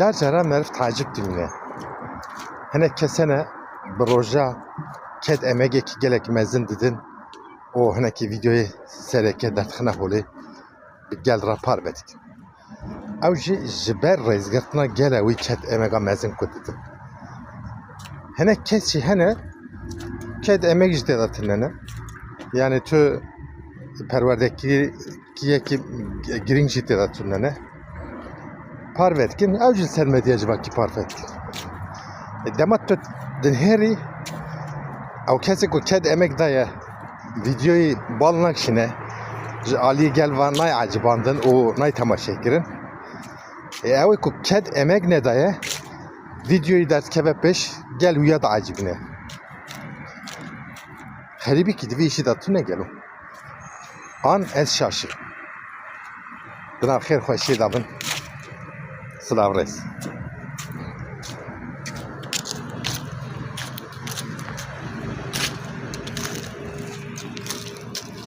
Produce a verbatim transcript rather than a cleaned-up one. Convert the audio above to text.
Car cara meriv tacib dimîne. Hinek kes hene bi roja ked emegekî gelek mezin didin û hinekî vîdeoyê sereke dertixine holê, bi gel re parve dikin. Ew jî ji ber rêzgirtina gele wî ked emega mezin ku didin. Hinek kes jî hene ked emeg jî tê de tunene. Yani tu perwerdekirî ki yekî girîng jî tê de tunene. Parve dikin, ew jî li ser medya civakî parve dikin. E, dema tu dinhêrî, ew kesê ku ked emek daye, vîdeoyî bal nakişîne, ji aliyê gel ve nayê ecibandin û nayê temaşekirin. E, ew ê ku ked emek nedaye, vîdeoyî derdikeve pêş, gel wîya diecibîne. Xerîbîkî di vî îşî de tune gelo. An ez şaşim. Di nav xêr xweşiyê de bin. Silav rêz.